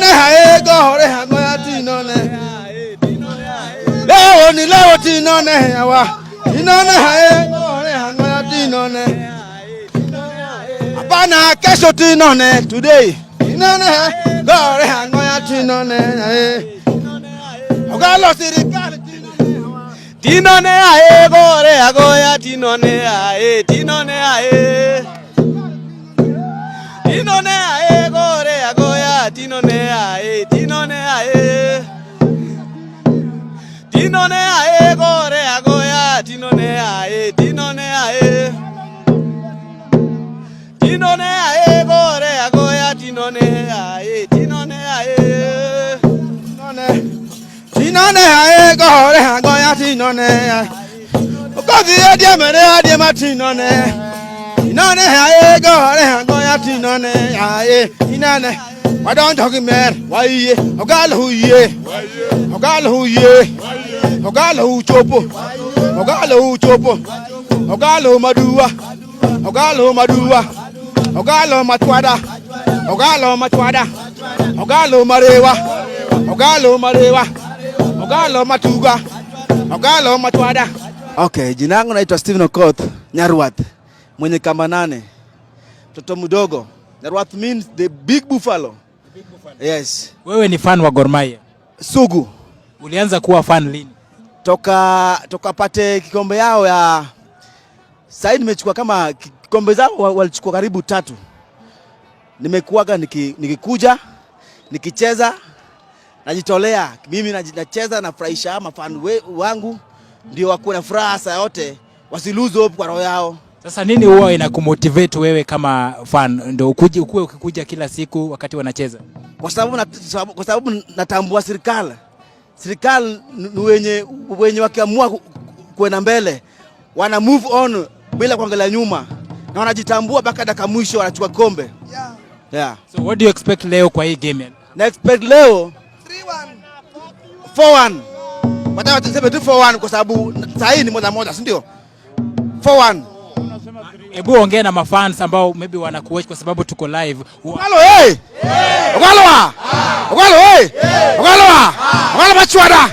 Tinone hae gore hagoya tinone. Leo ni leo tinone hawa. Tinone hae gore hagoya tinone. Hapana kesho tinone today. Tinone hae gore hagoya tinone hae. Ogalo sirikali tinone hawa. Tinone ae gore agoya tinone ae tinone ae tinone ae gore agoya tinone ae tinone ae tinone ae gore agoya tinone ae tinone ae tinone ae gore agoya tinone ae tinone ae Tinone. Tinone hae gore hagoya tinone. Okozi adie mere adie ma tinone. Tinone hae gore hagoya tinone hae tinone. Wadonjo gi mer waiye ogalo huye ogalo huye ogalo huchopo ogalo huchopo ogalo madua ogalo madua ogalo machwada ogalo machwada ogalo marewa ogalo marewa ogalo matuga ogalo machwada. Okay, jina langu naitwa Steven Okoth Nyarwath, mwenye kamba 8, mtoto mdogo. Nyarwath means the big buffalo. Yes. Wewe ni fan wa Gor Mahia. Sugu. Ulianza kuwa fan lini? Toka pate kikombe yao ya sasa nimechukua kama kikombe zao walichukua karibu 3. Nimekuwaga nikikuja nikicheza najitolea mimi nacheza nafurahisha mafan wangu ndio wakuwe na furaha saa yote, wasi lose hope kwa roho yao. Sasa nini huwa inakumotivate wewe kama fan ndio ukuje ukue ukikuja kila siku wakati wanacheza? Kwa sababu natambua serikali. Serikali ni wenye wakiamua kwenda mbele wana move on bila kuangalia nyuma na wanajitambua mpaka dakika mwisho wanachukua kombe. Yeah. So what do you expect leo kwa hii game? Na expect leo 3-1 4-1. Wataka tuseme tu 4-1 kwa sababu saa hii ni 1-1, si ndio? 4-1. Hebu ongea na mafans ambao maybe wanakuwatch kwa sababu tuko live. Ogalo hey! Ogalo wa! Ogalo hey! Ogalo wa! Ogalo machwada!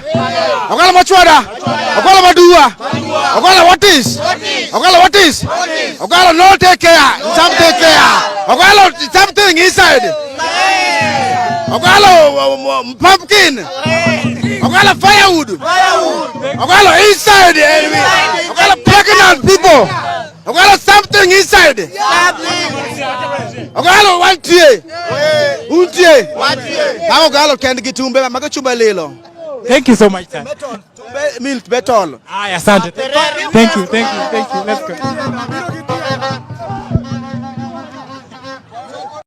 Ogalo machwada! Ogalo madua! Ogalo what is? Ogalo what is? Ogalo no take care, some take care. Ogalo something inside. Ogalo pumpkin. Ogalo firewood. Ogalo inside. Ogalo pregnant people. Ogalo something inside. Ogalo wantie. Untie. Mago Ogalo kendgi tumbe mago chumbe lilo. Thank you so much, sir. Tumbe milk betol. Aya, asante. Thank you, thank you, thank you. Let's go.